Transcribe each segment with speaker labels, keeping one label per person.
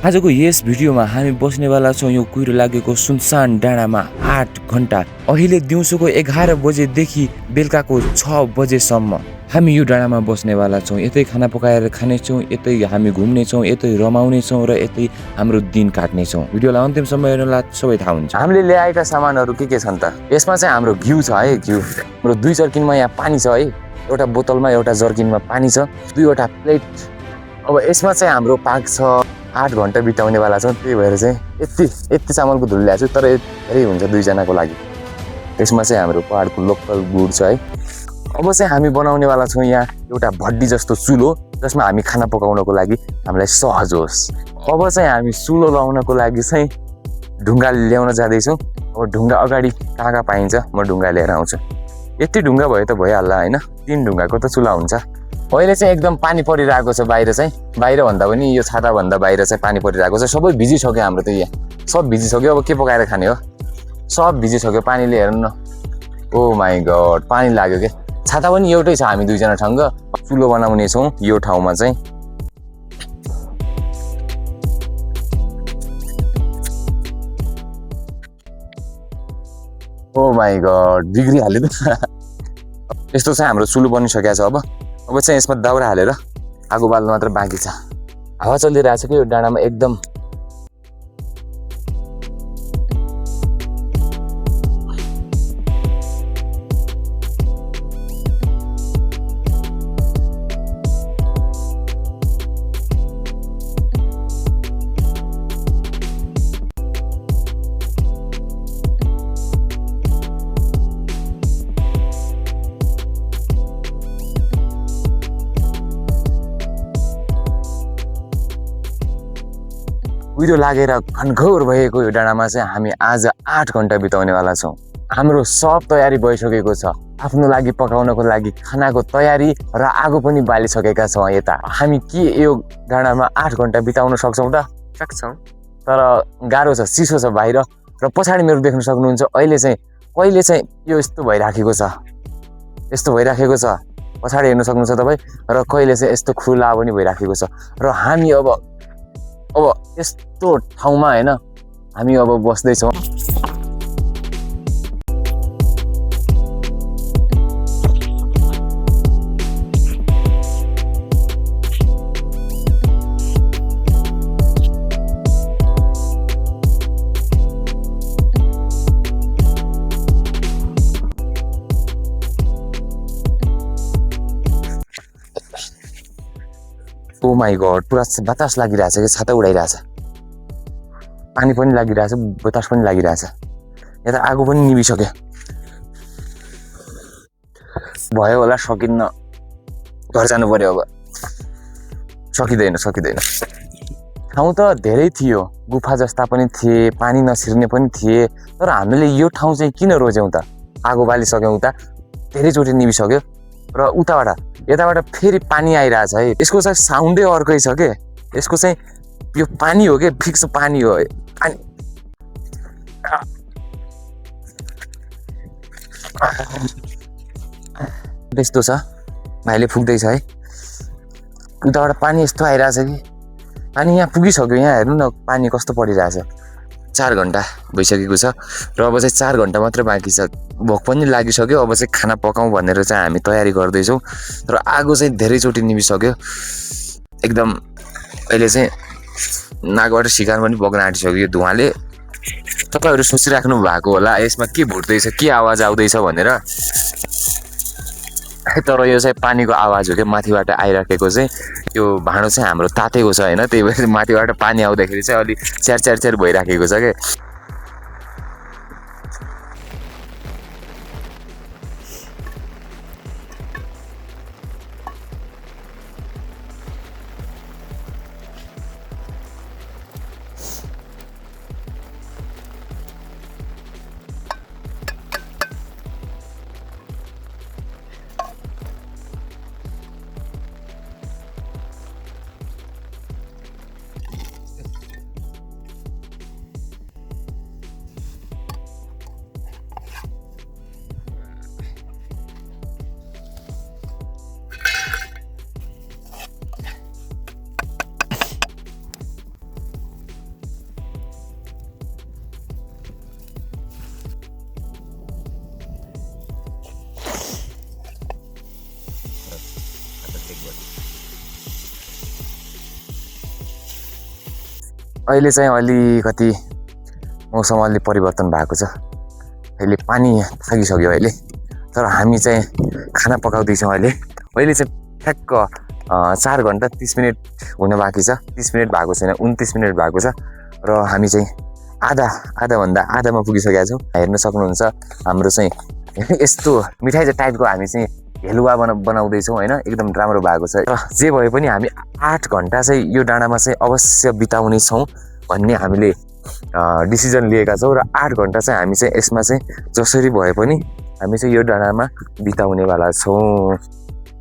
Speaker 1: आजको यस भिडियोमा हामी बस्नेवाला छौँ यो कुहिरो लागेको सुनसान डाँडामा 8 घण्टा। अहिले दिउँसोको 11 बजेदेखि बेलुकाको 6 बजेसम्म हामी यो डाँडामा बस्नेवाला छौँ। यतै खाना पकाएर खानेछौँ, यतै हामी घुम्नेछौँ, यतै रमाउनेछौँ र यतै हाम्रो दिन काट्नेछौँ। भिडियोलाई अन्तिमसम्म हेर्नुला सबै थाहा हुन्छ। हामीले ल्याएका सामानहरू के छन् त? यसमा चाहिँ हाम्रो घिउ छ है, घिउ। हाम्रो 2 जर्किनमा यहाँ पानी छ है, एउटा बोतलमा एउटा जर्किनमा पानी छ, 2वटा प्लेट। अब यसमा चाहिँ हाम्रो पाक छ 8 घण्टा बिताउनेवाला छौँ, त्यही भएर चाहिँ यति चामलको धुलो ल्याएको छु, तर धेरै हुन्छ 2 जनाको लागि। यसमा चाहिँ हाम्रो पहाडको लोकल गुड छ है। अब चाहिँ हामी बनाउनेवाला छौँ यहाँ एउटा भड्डी जस्तो चुलो, जसमा हामी खाना पकाउनको लागि हामीलाई सहज होस्। अब चाहिँ हामी चुलो लाउनको लागि चाहिँ ढुङ्गा ल्याउन जाँदैछौँ। अब ढुङ्गा अगाडि कहाँ पाइन्छ म ढुङ्गा लिएर आउँछु। यति ढुङ्गा भयो त भइहाल्ला होइन, 3 ढुङ्गाको त चुला हुन्छ। अहिले चाहिँ एकदम पानी परिरहेको छ बाहिर चाहिँ, बाहिर भन्दा पनि यो छाताभन्दा बाहिर चाहिँ पानी परिरहेको छ। सबै भिजिसक्यो हाम्रो त, यहाँ सब भिजिसक्यो। अब के पकाएर खाने हो, सब भिजिसक्यो पानीले। हेर्नु न, ओ माई गड, पानी लाग्यो क्या। छाता पनि एउटै छ, हामी 2 जना ठङ्ग चुलो बनाउने छौँ यो ठाउँमा चाहिँ। ओ माई गड, बिग्रिहाल्यो त। यस्तो चाहिँ हाम्रो चुलो बनिसकेको छ। अब चाहिँ यसमा दाउरा हालेर आगो बाल्नु मात्र बाँकी छ। हावा चलिरहेछ कि यो डाँडामा एकदम। कुहिरो लागेर घनघोर भएको यो डाँडामा चाहिँ हामी आज 8 घण्टा बिताउनेवाला छौँ। हाम्रो सब तयारी भइसकेको छ, आफ्नो लागि पकाउनको लागि खानाको तयारी, र आगो पनि बालिसकेका छौँ यता। हामी के यो डाँडामा 8 घण्टा बिताउन सक्छौँ त? सक्छौँ, तर गाह्रो छ, चिसो छ बाहिर। र पछाडि मेरो देख्न सक्नुहुन्छ अहिले चाहिँ कहिले चाहिँ यो यस्तो भइराखेको छ, यस्तो भइराखेको छ, पछाडि हेर्न सक्नुहुन्छ तपाईँ। र कहिले चाहिँ यस्तो खुला पनि भइराखेको छ। र हामी अब यस्तो ठाउँमा होइन हामी अब बस्दैछौँ। ओ माई गड, पुरा बतास लागिरहेछ कि, छाता उडाइरहेछ, पानी पनि लागिरहेछ, बतास पनि लागिरहेछ। यहाँ त आगो पनि निभिसक्यो। भयो होला, सकिन्न, घर जानु पर्यो अब। सकिँदैन। ठाउँ त धेरै थियो, गुफा जस्ता पनि थिए, पानी नछिर्ने पनि थिए, तर हामीले यो ठाउँ चाहिँ किन रोज्यौँ त? आगो बालिसक्यौँ, उता धेरैचोटि निभिसक्यो, र यताबाट फेरि पानी आइरहेछ है। यसको चाहिँ साउन्डै अर्कै छ के। यसको चाहिँ यो पानी हो कि फिक्स पानी हो, पानी। त्यस्तो छ, भाइले फुक्दैछ है। उताबाट पानी यस्तो आइरहेछ कि, पानी यहाँ पुगिसक्यो। यहाँ हेर्नु न पानी कस्तो परिरहेछ। 4 घण्टा भइसकेको छ, र अब चाहिँ 4 घण्टा मात्रै बाँकी छ। भोक पनि लागिसक्यो। अब चाहिँ खाना पकाउँ भनेर चाहिँ हामी तयारी गर्दैछौँ, तर आगो चाहिँ धेरैचोटि निभिसक्यो एकदम। अहिले चाहिँ नाकबाट सिकार पनि बग्न आँटिसक्यो धुवाँले। तपाईँहरू सोचिराख्नु भएको होला यसमा के भुट्दैछ, के आवाज आउँदैछ भनेर, तर यो चाहिँ पानीको आवाज हो क्या। माथिबाट आइराखेको चाहिँ यो भाँडो चाहिँ हाम्रो तातेको छ होइन, त्यही भएर माथिबाट पानी आउँदाखेरि चाहिँ अलिक च्यार भइराखेको छ क्या। अहिले चाहिँ अलिकति मौसम अलि परिवर्तन भएको छ। अहिले पानी थाकिसक्यो अहिले, तर हामी चाहिँ खाना पकाउँदैछौँ अहिले। अहिले चाहिँ ठ्याक्क 4 घन्टा 30 मिनट हुन बाँकी छ। 30 मिनट भएको छैन, 29 मिनट भएको छ र हामी चाहिँ आधाभन्दा आधामा पुगिसकेका छौँ। हेर्न सक्नुहुन्छ हाम्रो चाहिँ यस्तो मिठाई चाहिँ टाइपको हामी चाहिँ हेलुवा बनाउँदैछौँ होइन, एकदम राम्रो भएको छ। र जे भए पनि हामी 8 घन्टा चाहिँ यो डाँडामा चाहिँ अवश्य बिताउने छौँ भन्ने हामीले डिसिजन लिएका छौँ। र 8 घन्टा चाहिँ हामी चाहिँ यसमा चाहिँ जसरी भए पनि हामी चाहिँ यो डाँडामा बिताउनेवाला छौँ।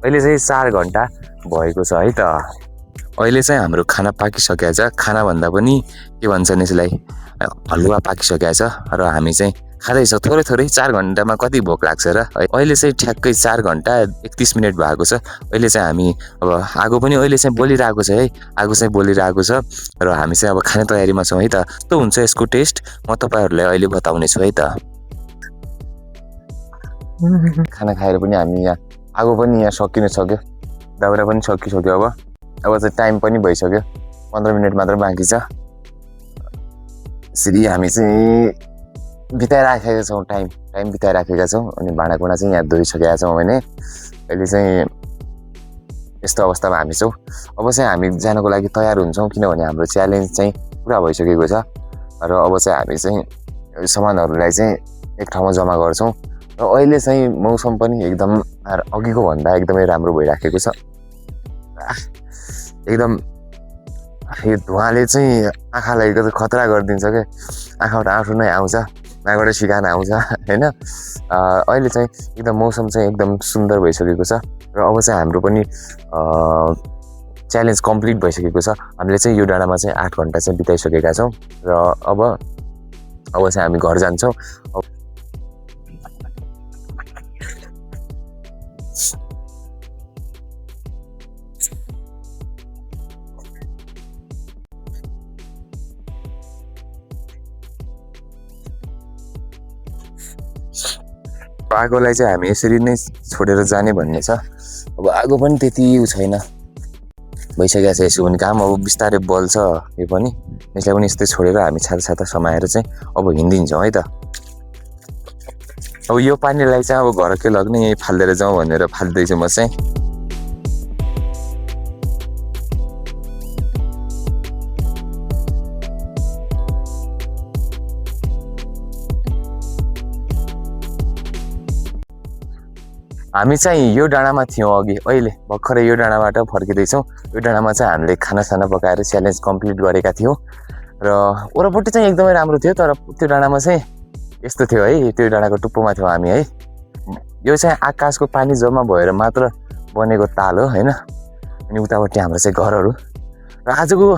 Speaker 1: अहिले चाहिँ 4 घन्टा भएको छ है त। अहिले चाहिँ हाम्रो खाना पाकिसकेको छ। खाना भन्दा पनि के भन्छन् यसलाई, हलुवा पाकिसकेको छ र हामी चाहिँ खाँदैछौँ थोरै थोरै। 4 घन्टामा कति भोक लाग्छ र। अहिले चाहिँ ठ्याक्कै 4 घन्टा 31 मिनट भएको छ। अहिले चाहिँ हामी अब आगो पनि अहिले चाहिँ बोलिरहेको छ है, आगो चाहिँ बोलिरहेको छ र हामी चाहिँ अब खाने तयारीमा छौँ है त। कस्तो हुन्छ यसको टेस्ट म तपाईँहरूलाई अहिले बताउने छु है त। खाना खाएर पनि हामी यहाँ आगो पनि यहाँ सकिनु सक्यो, दाउरा पनि सकिसक्यो। अब चाहिँ टाइम पनि भइसक्यो, 15 मिनट मात्र बाँकी छ। यसरी हामी चाहिँ बिताइराखेका छौँ, टाइम बिताइराखेका छौँ। अनि भाँडाकुँडा चाहिँ यहाँ धोइसकेका छौँ भने अहिले चाहिँ यस्तो अवस्थामा हामी छौँ। अब चाहिँ हामी जानको लागि तयार हुन्छौँ, किनभने हाम्रो च्यालेन्ज चाहिँ पुरा भइसकेको छ। र अब चाहिँ हामी चाहिँ सामानहरूलाई चाहिँ एक ठाउँमा जम्मा गर्छौँ। र अहिले चाहिँ मौसम पनि एकदम अघिको भन्दा एकदमै राम्रो भइराखेको छ। एकदम यो धुवाले चाहिँ आँखालाई खतरा गरिदिन्छ क्या, आँखाबाट आँसु नै आउँछ, नाकबाट सिकान आउँछ होइन। अहिले चाहिँ एकदम मौसम चाहिँ एकदम सुन्दर भइसकेको छ। र अब चाहिँ हाम्रो पनि च्यालेन्ज कम्प्लिट भइसकेको छ। हामीले चाहिँ यो डाँडामा चाहिँ 8 घन्टा चाहिँ बिताइसकेका छौँ र अब चाहिँ हामी घर जान्छौँ। आगोलाई चाहिँ हामी यसरी नै छोडेर जाने भन्ने छ। अब आगो पनि त्यति छैन, भइसकेको छ यसो भने काम। अब बिस्तारै बल्छ यो पनि, यसलाई पनि यस्तै छोडेर हामी छाता समाएर चाहिँ अब हिँडिदिन्छौँ है त। अब यो पानीलाई चाहिँ अब घर के लग्ने यहीँ फालिदिएर जाउँ भनेर फालिदिँदैछु म चाहिँ। हामी चाहिँ यो डाँडामा थियौँ अघि, अहिले भर्खरै यो डाँडाबाट फर्किँदैछौँ। यो डाँडामा चाहिँ हामीले खाना पकाएर च्यालेन्ज कम्प्लिट गरेका थियौँ र वरपट्टि चाहिँ एकदमै राम्रो थियो। तर त्यो डाँडामा चाहिँ यस्तो थियो है, त्यो डाँडाको टुप्पोमा थियौँ हामी है। यो चाहिँ आकाशको पानी जम्मा भएर मात्र बनेको ताल हो होइन। अनि उतापट्टि हाम्रो चाहिँ घरहरू। र आजको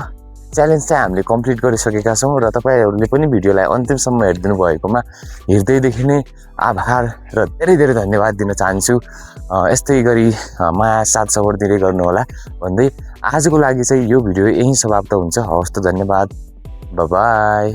Speaker 1: च्यालेन्ज चाहिँ हामीले कम्प्लिट गरिसकेका छौँ। र तपाईँहरूले पनि भिडियोलाई अन्तिमसम्म हेरिदिनु भएकोमा हृदयदेखि नै आभार र धेरै धेरै धन्यवाद दिन चाहन्छु। यस्तै गरी माया साथ सपोर्ट दिँदै गर्नुहोला भन्दै आजको लागि चाहिँ यो भिडियो यहीँ समाप्त हुन्छ। हवस् त, धन्यवाद, बाई।